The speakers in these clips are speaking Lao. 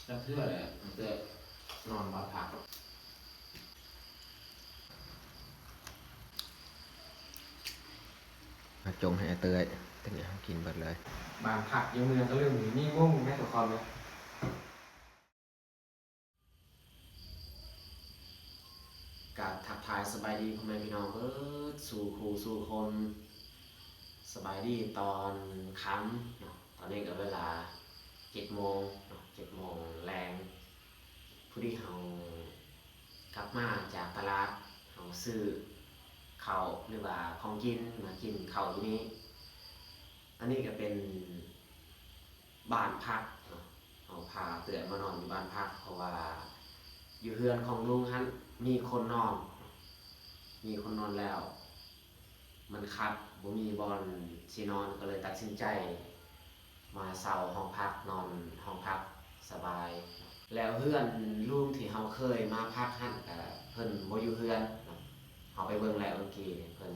ຈັກເທື່ອແຫຼະ ຕັ້ງແຕ່ນອນບ້ານພັກ. ມາຈົ່ງໃຫ້ອາເຕີຍ ຕອນນີ້ເຮົາກິນເບິດເລີຍ. ບ້ານພັກຢູ່ເມືອງກະລຶມນີ້ມີມຸ້ງແມ່ນທຸກຄົນເນາະ. ກາບທັກທາຍສະບາຍດີພໍ່ແມ່ພີ່ນ້ອງເບິດສູ່ຄູ່ສູ່ຄົນ. ສະບາຍດີຕອນຄ່ຳເນາະ. ຕອນນີ້ກະເວລາເຈັດໂມງເນາະ, ເຈັດໂມງແລງ. ພໍດີເຮົາກັບມາຈາກຕະຫຼາດ, ເຮົາຊື້ເຂົ້າ ຫຼືວ່າຂອງກິນມາກິນເຂົ້າຢູ່ນີ້. ອັນນີ້ກະເປັນ ບ້ານພັກເນາະ, ເຮົາພາເອື້ອຍມານອນຢູ່ບ້ານພັກ ເພາະວ່າຢູ່ເຮືອນຂອງລຸງຫັ້ນມີຄົນນອນ, ມີຄົນນອນແລ້ວມັນຄັບ ບໍ່ມີບ່ອນຊິນອນ ກະເລີຍຕັດສິນໃຈມາເຊົ່າຫ້ອງພັກ ນອນຫ້ອງພັກສະບາຍ. ແລ້ວເຮືອນລຸງທີ່ເຮົາເຄີຍມາພັກຫັ້ນ ກະເພິ່ນບໍ່ຢູ່ເຮືອນເນາະ. ເຮົາໄປເບິ່ງແລ້ວເມື່ອກີ້ ເພິ່ນ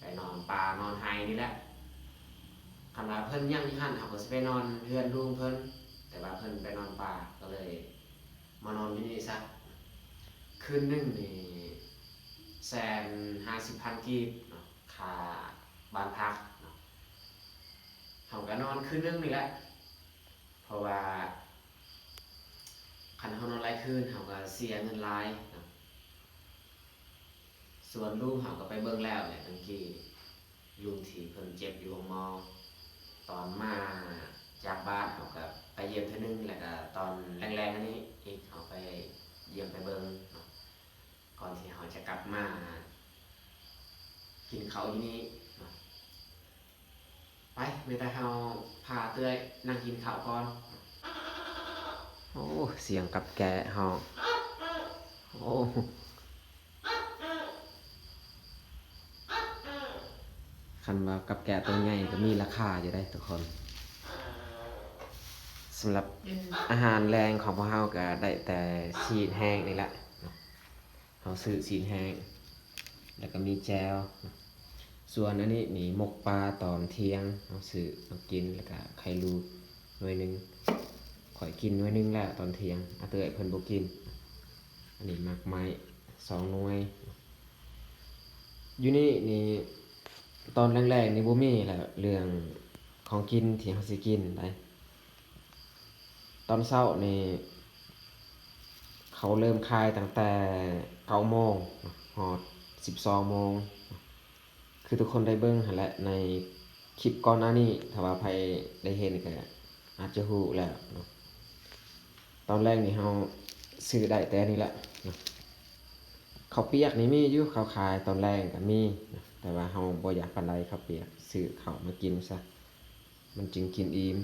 ໄປນອນປ່ານອນໄຮ່ນີ້ແຫຼະ. ຄັນວ່າເພິ່ນຍັງຢູ່ຫັ້ນ ເຮົາກະຊິໄປນອນເຮືອນລຸງເພິ່ນ, ແຕ່ວ່າເພິ່ນໄປນອນປ່າ ກະເລີຍມານອນຢູ່ນີ້ຊະ. ຄືນໜຶ່ງນີ້ແສນຫ້າສິບພັນກີບເນາະ, ຄ່າບ້ານພັກເນາະ. ເຮົາກະນອນຄືນໜຶ່ງນີ້ແຫຼະ ເພາະວ່າ ຄັນເຮົານອນຫຼາຍຄືນ ເຮົາກະເສຍເງິນຫຼາຍເນາະ. ສ່ວນລຸງເຮົາກະໄປເບິ່ງແລ້ວແຫຼະ ເມື່ອກີ້ ລຸງທີ່ເພິ່ນເຈັບຢູ່ໂຮງໝໍ. ຕອນມາຈາກບ້ານ ເຮົາກະໄປຢ້ຽມເທື່ອໜຶ່ງ ແລ້ວກະຕອນແລງໆ ອັນນີ້ອີກ ເຮົາໄປຢ້ຽມໄປເບິ່ງເນາະ ກ່ອນທີ່ເຮົາຈະກັບມາກິນເຂົ້າຢູ່ນີ້ເນາະ. ໄປ ມີແຕ່ເຮົາພາເອື້ອຍນັ່ງກິນເຂົ້າກ່ອນ. ໂອ້ ສຽງກັບແກ້ຮ້ອງ. ໂອ້ ຄັນວ່າກັບແກ້ໂຕໃຫຍ່ກະມີລາຄາຢູ່ເດ້ທຸກຄົນ. ສຳລັບອາຫານແລງຂອງພວກເຮົາກະໄດ້ແຕ່ຊີ້ນແຫ້ງນີ້ແຫຼະ. ເຮົາຊື້ຊີ້ນແຫ້ງ ແລ້ວກະມີແຈ່ວ. ສ່ວນອັນນີ້ນີ້ໝົກປາຕອນທ່ຽງ ເຮົາຊື້ມາກິນ ແລ້ວກະໄຂ່ລູກໜ່ວຍໜຶ່ງ. ຂ້ອຍກິນໜ່ວຍໜຶ່ງແລ້ວຕອນທ່ຽງ, ອາເຕີຍເພິ່ນບໍ່ກິນ. ອັນນີ້ໝາກໄມ້ສອງໜ່ວຍ. ຢູ່ນີ້ນີ້ຕອນແລງໆນີ້ບໍ່ມີແລ້ວເລື່ອງຂອງກິນທີ່ເຮົາຊິກິນໃດ. ຕອນເຊົ້ານີ້ເຂົາເລີ່ມຂາຍຕັ້ງແຕ່ເກົ້າໂມງຮອດສິບສອງໂມງ ຄືທຸກຄົນໄດ້ເບິ່ງຫັ້ນແຫຼະໃນຄລິບກ່ອນໜ້ານີ້. ຖ້າວ່າໃຜໄດ້ເຫັນກະອາດຈະຮູ້ແລ້ວເນາະ. ຕອນແລງນີ້ເຮົາຊື້ໄດ້ແຕ່ນີ້ແຫຼະເນາະ. ເຂົ້າປຽກນີ້ມີຢູ່ ເຂົາຂາຍຕອນແລງກະມີເນາະ ແຕ່ວ່າເຮົາບໍ່ຢາກປານໃດເຂົ້າປຽກ, ຊື້ເຂົ້າມາກິນຊະ ມັນຈຶ່ງກິນອີ່ມ.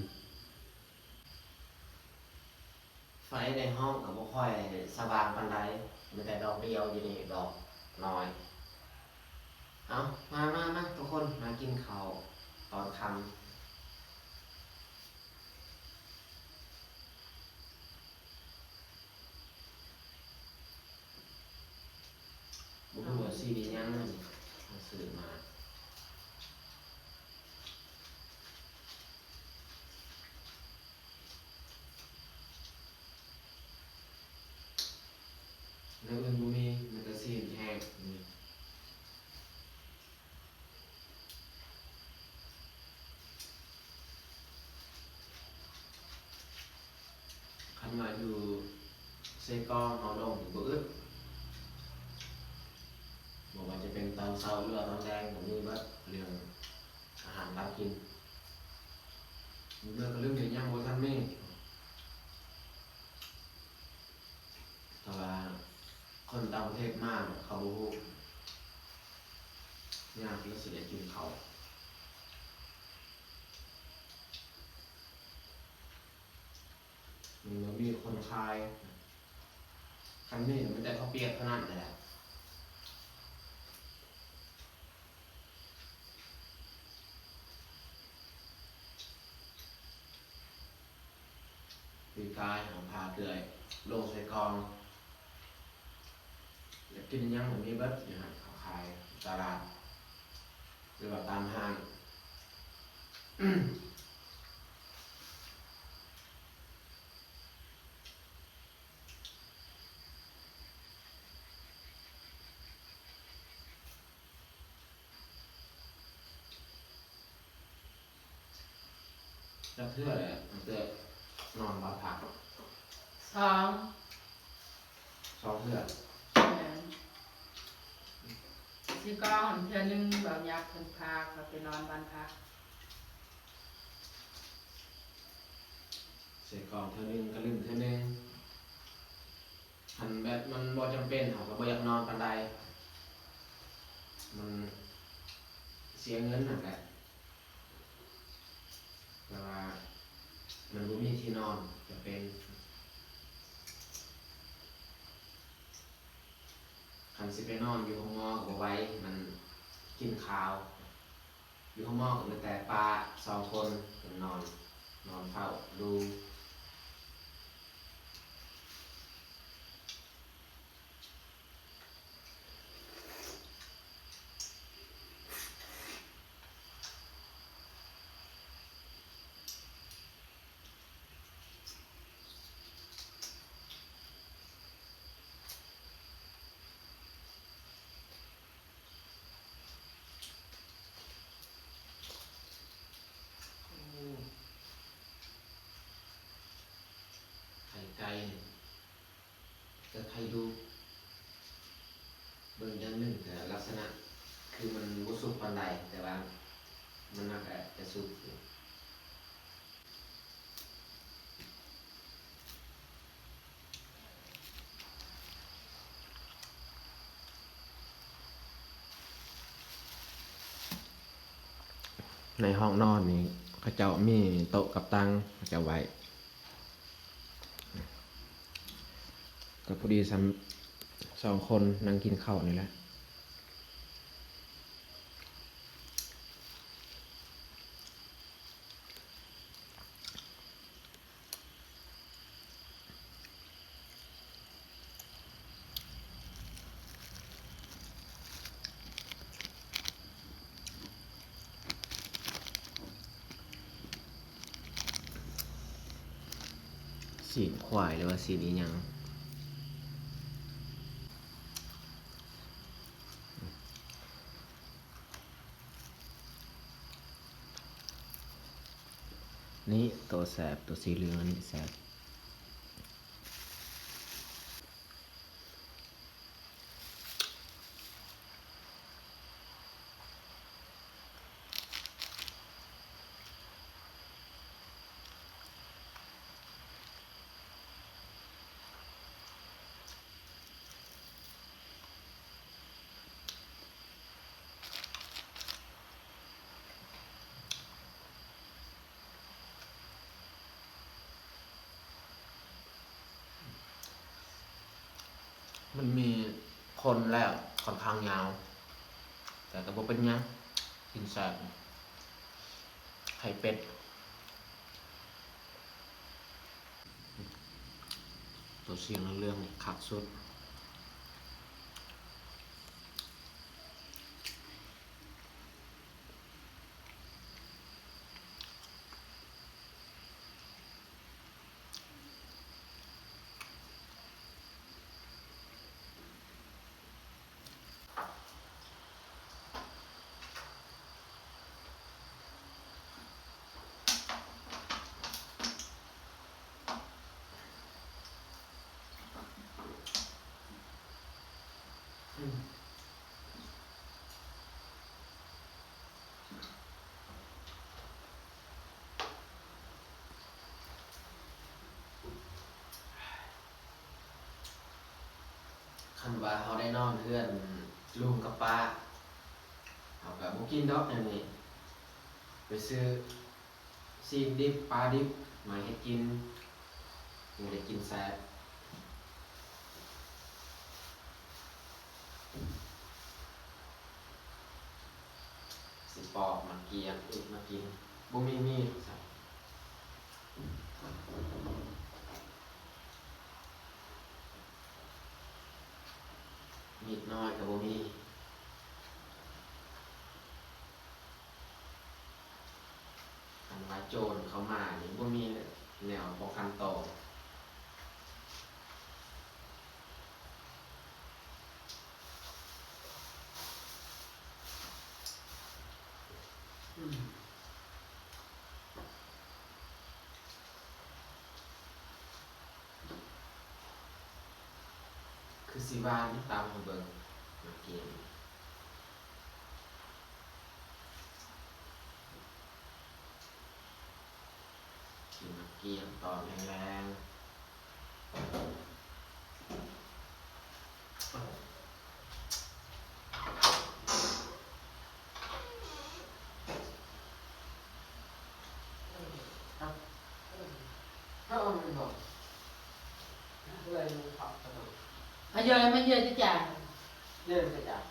ໄຟໃນຫ້ອງກະບໍ່ຄ່ອຍສະຫວ່າງປານໃດ, ມີແຕ່ດອກດຽວຢູ່ນີ້ ດອກນ້ອຍ. ເອົາ ມາ ມາ ມາ ທຸກຄົນ ມາກິນເຂົ້າຕອນຄ່ຳ. ບໍ່ຮູ້ວ່າຊີ້ນອີ່ຫຍັງ ເຮົາຊື້ມາ. ແນວອື່ນບໍ່ມີ ມີແຕ່ຊີ້ນແຫ້ງນີ້. ຄັນວ່າຢູ່ເຊກອງເຮົາລົງບໍ່ອຶດ, ບໍ່ວ່າຈະເປັນຕອນເຊົ້າ ຫຼືວ່າຕອນແລງ ກະມີເບິດເລື່ອງອາຫານການກິນ. ເມືອງກະລຶມນີ້ຍັງບໍ່ທັນມີ. ຖ້າວ່າຄົນຕ່າງປະເທດມາເຂົາບໍ່ຮູ້ ຍາກທີ່ເຂົາຊິໄດ້ກິນເຂົ້າ. ມັນບໍ່ມີຄົນຂາຍ, ຄັນມີມີແຕ່ເຂົ້າປຽກເທົ່ານັ້ນແຫຼະ. ປີກາຍເຮົາພາເອື້ອຍລົງໃສ່ກ່ອງ, ຢາກກິນຫຍັງກະມີເບິດຢູ່ຫັ້ນ, ເຂົາຂາຍຕະຫຼາດ ຫຼືວ່າຕາມຫ້າງ. ຈັກເທື່ອແຫຼະ ຕັ້ງແຕ່ນອນບ້ານພັກ? ສອງ ສອງເທື່ອ. ແມ່ນ ຊິກ່ອນເທື່ອໜຶ່ງ ບ່າວຫຍັກເພິ່ນພາຂ້ອຍໄປນອນບ້ານພັກ. ໃສ່ກ່ອນເທື່ອໜຶ່ງ ກະລຶ້ມເທື່ອໜຶ່ງ. ຄັນແບບມັນບໍ່ຈຳເປັນ ເຮົາກະບໍ່ຢາກນອນປານໃດ ມັນເສຍເງິນຫັ້ນແຫຼະ. ແຕ່ວ່າມັນບໍ່ມີທີ່ນອນຈຳເປັນ. ຄັນຊິໄປນອນຢູ່ໂຮງໝໍກະບໍ່ໄຫວ ມັນກິ່ນຄາວ. ຢູ່ໂຮງໝໍກະມີແຕ່ປ້າສອງຄົນ ເພິ່ນນອນ ນອນເຝົ້າດູ. ໂອ້ ໄຂ່ໄກ່ນີ້ ແຕ່ໄຂ່ດູກ ເບິ່ງຢ່າງໜຶ່ງກະລັກສະນະຄືມັນບໍ່ສຸກປານໃດ ແຕ່ວ່າມັນໜ້າກະຈະສຸກຢູ່. ໃນຫ້ອງນອນນີ້ ເຂົາເຈົ້າມີໂຕະກັບຕັ່ງ ເຂົາເຈົ້າໄວ້ ກະພໍດີສ່ຳສອງຄົນນັ່ງກິນເຂົ້ານີ້ແຫຼະ. ຊີ້ນຄວາຍ ຫຼືວ່າຊີ້ນອີ່ຫຍັງ? ນີ້ໂຕແຊບ ໂຕສີເຫຼືອງອັນນີ້ແຊບ. ມັນມີຄົນແລ້ວ ຂ້ອນຂ້າງຍາວ ແຕ່ກະບໍ່ເປັນຫຍັງ ກິນແຊບ. ໄຂ່ເປັດ ໂຕສີເຫຼືອງໆ ຄັກສຸດ. ຄັນວ່າເຮົາໄດ້ນອນເຮືອນລຸງກັບປ້າ ເຮົາກະບໍ່ກິນດອກແນວນີ້ ໄປຊື້ຊີ້ນດິບ ປາດິບມາເຮັດກິນ ຈຶ່ງໄດ້ກິນແຊບ. ຊິປອກໝາກກຽມອີກມາກິນ ບໍ່ມີມີດ ມີດນ້ອຍກະບໍ່ມີ. ຄັນວ່າໂຈນເຂົ້າມານີ້ ບໍ່ມີແນວປ້ອງກັນໂຕ. ອືມ. ຄືຊິຫວານ ຕຳໃຫ້ເບິ່ງ ໝາກກຽມ ກິນໝາກກຽມຕອນແລງໆ. ເອົາເຢີມາເຢີຈະຈານ ເຢີມຈະຈານ.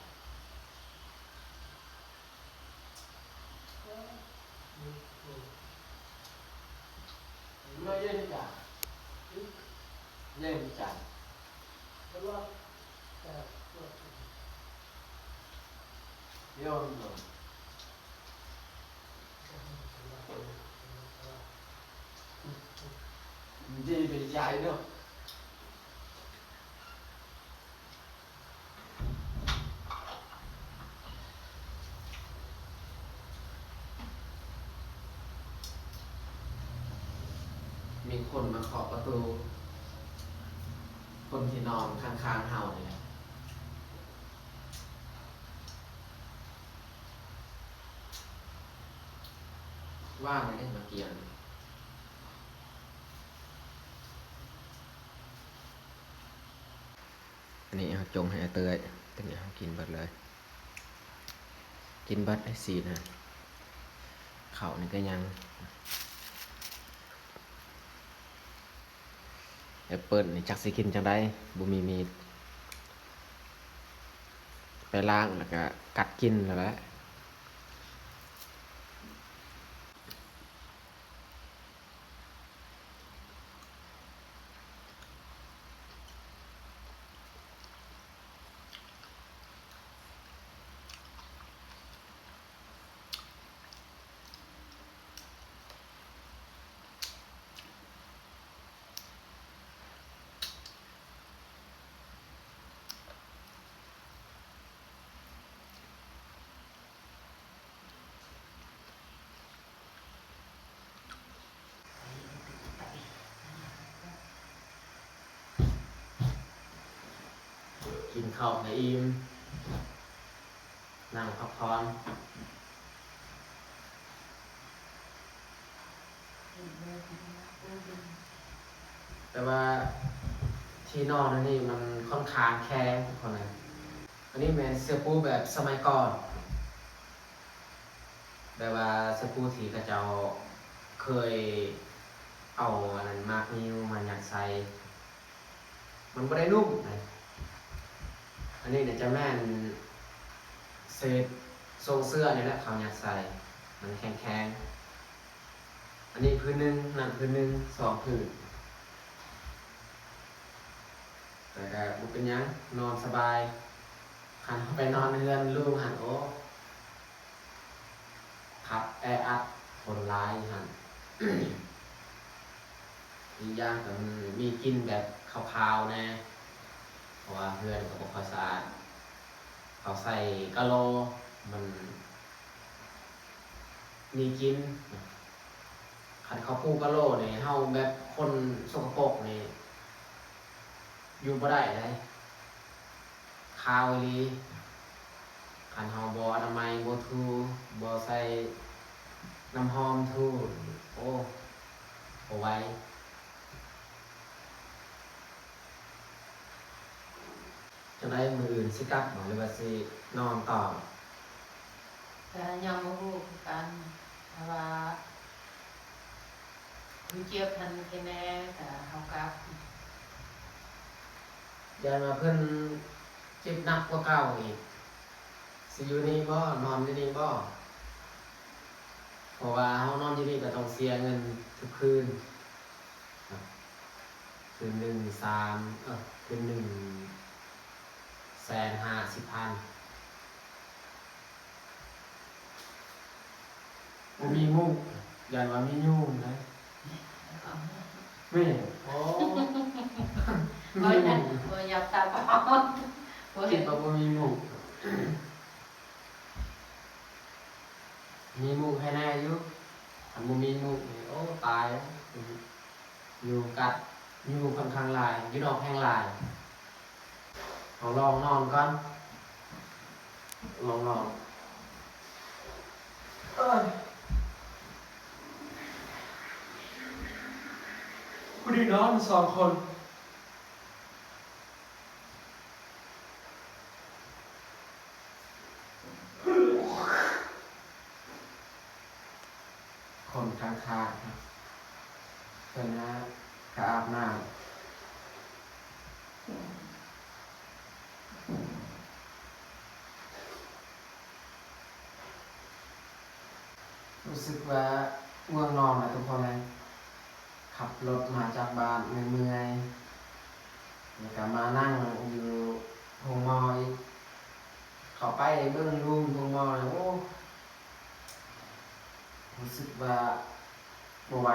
ມີຄົນມາເຄາະປະຕູ ຄົນທີ່ນອນຂ້າງໆເຮົານີ້ແຫຼະ. ວ່າງໄດ້ມາກຽມ. ອັນນີ້ເຮົາຈົ່ງໃຫ້ອາເຕີຍ ຕົວນີ້ເຮົາກິນເບິດເລີຍ ກິນເບິດໄອ້ຊີນນະ ເຂົ້ານີ້ກໍຍັງ. ແອັບເປິ້ນນີ້ຈັກຊິກິນຈັ່ງໃດ ບໍ່ມີມີດ ໄປລ້າງແລ້ວກໍກັດກິນຫັ້ນແຫຼະ. ກິນເຂົ້າໃຫ້ອີ່ມ ນັ່ງພັກຜ່ອນ. ແຕ່ວ່າທີ່ນອນອັນນີ້ມັນຂ້ອນຂ້າງແຂງທຸກຄົນເອີຍ. ອັນນີ້ແມ່ນເສື້ອປູແບບສະໄໝກ່ອນ ແບບວ່າເສື້ອປູທີ່ເຂົາເຈົ້າເຄີຍເອົາອັນນັ້ນ ໝາກງິ້ວມາຍັດໃສ່. ມັນບໍ່ໄດ້ນຸ້ມເດ້. ອັນນີ້ໜ້າຈະແມ່ນເສດໂສ້ງເສື້ອນີ້ແຫຼະ ເຂົາຍັດໃສ່ ມັນແຂງໆ. ອັນນີ້ຜືນໜຶ່ງ ນັ້ນຜືນໜຶ່ງ ສອງຜືນ ແຕ່ກໍບໍ່ເປັນຫຍັງ ນອນສະບາຍ. ຄັນເຮົາໄປນອນເຮືອນລຸງຫັ້ນ ໂອ້ ຄັບແອອັດ ຄົນຫຼາຍຫັ້ນ. ອີກຢ່າງກໍມີ ມີກິ່ນແບບຄາວໆແດ່ ເພາະວ່າເຮືອນກໍບໍ່ຄ່ອຍສະອາດ. ເຂົາໃສ່ກະໂຫຼ ມັນມີກິ່ນ. ຄັນເຂົາປູກະໂຫຼນີ້ ເຮົາແບບຄົນສົກກະປົກນີ້ ຢູ່ບໍ່ໄດ້ເດ້. ຄາວອີ່ຫຼີ ຄັນເຮົາບໍ່ອະນາໄມ ບໍ່ຖູ ບໍ່ໃສ່ນ້ຳຫອມຖູ ໂອ້ ບໍ່ໄຫວ. ຈັ່ງໃດ ມື້ອື່ນຊິກັບບໍ່ ຫຼືວ່າຊິນອນຕໍ່? ກະຍັງບໍ່ຮູ້ຄືກັນ ຖ້າວ່າຄົນເຈັບຫັ້ນແຂງແນ່ ກະເຮົາກັບ. ຢ້ານວ່າເພິ່ນເຈັບໜັກກວ່າເກົ່າອີກ ຊິຢູ່ນີ້ບໍ່ ນອນຢູ່ນີ້ບໍ່? ເພາະວ່າເຮົານອນຢູ່ນີ້ກໍຕ້ອງເສຍເງິນທຸກຄືນ. ຄືນໜຶ່ງສາມ ເອີ ຄືນໜຶ່ງແສນຫ້າສິບພັນ. ບໍ່ມີມຸ້ງ ຢ້ານວ່າມີຍຸງນະ. ແມ່ນ ໂອ້ ບໍ່ຢາກ ບໍ່ຢາກຕາບອດ ຄິດວ່າບໍ່ມີມຸ້ງ. ມີມຸ້ງໃຫ້ແນ່ຢູ່ ຄັນບໍ່ມີມຸ້ງນີ້ ໂອ້ ຕາຍ. ຍຸງກັດ ຍຸງຂ້ອນຂ້າງຫຼາຍ ຢູ່ນອກແຮ່ງຫຼາຍ. ເຮົາລອງນອນກ່ອນ ລອງນອນ ເອີຍ ຜູ້ດີນອນສອງຄົນ. ຄົນຂ້າງໆ ເພິ່ນນະກະອາບນ້ຳ ຮູ້ສຶກວ່າງ່ວງນອນນະທຸກຄົນເອີຍ. ຂັບລົດມາຈາກບ້ານເມື່ອຍໆ ແລ້ວກະມານັ່ງຢູ່ໂຮງໝໍອີກ. ເຂົ້າໄປເບິ່ງໂຮງໝໍແລ້ວ ໂອ້ ຮູ້ສຶກວ່າບໍ່ໄຫວ.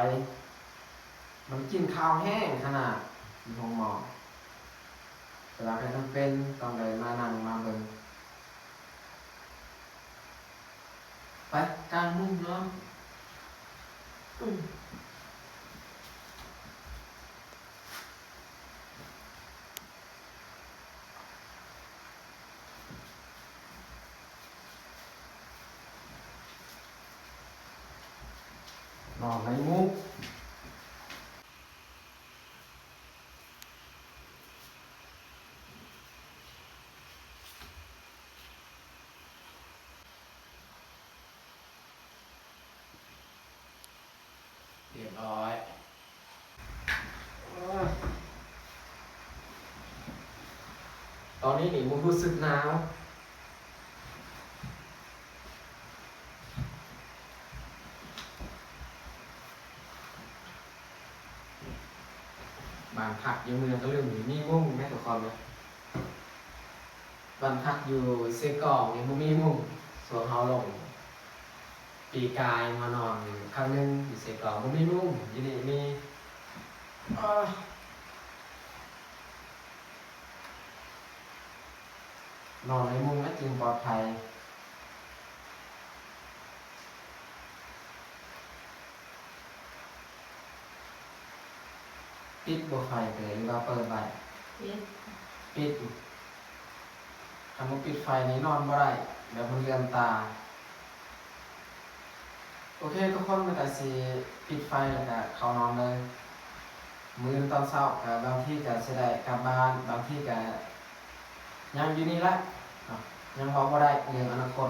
ມັນກິນຄາວແຮງຂະໜາດຢູ່ໂຮງໝໍ ແຕ່ວ່າກະຈຳເປັນຕ້ອງໄດ້ມານັ່ງມາເບິ່ງ. ໄປ ກາງມຸ້ງນອນ. ອືມ. ນອນໃນມຸ້ງ. ຮຽບຮ້ອຍ. ຕອນນີ້ນີ້ບໍ່ຮູ້ສຶກໜາວ. ບ້ານພັກຢູ່ເມືອງກະລຶມນີ້ມີມຸ້ງແມ້ແຕ່ກ່ອນນະ. ບ້ານພັກຢູ່ເຊກອງນີ້ບໍ່ມີມຸ້ງ. ຊ່ວງເຮົາລົງປີກາຍມານອນຄັ້ງໜຶ່ງຢູ່ເຊກອງ ບໍ່ມີມຸ້ງ. ຢູ່ນີ້ມີ. ນອນໃນມຸ້ງແລ້ວຈຶ່ງປອດໄພ. ປິດບໍ່ໄຟເຕີ ຫຼືວ່າເປີດໄວ້? ປິດ. ປິດ. ຄັນບໍ່ປິດໄຟນີ້ນອນບໍ່ໄດ້ ແບບມັນເຫຼືອມຕາ. ໂອເຄທຸກຄົນ ມັນກະຊິປິດໄຟແລ້ວກະເຂົ້ານອນເລີຍ. ມື້ອື່ນຕອນເຊົ້າກະບາງທີກະຊິໄດ້ກັບບ້ານ ບາງທີກະຍັງຢູ່ນີ້ແຫຼະເນາະ ຍັງເວົ້າບໍ່ໄດ້ເລື່ອງອະນາຄົດ.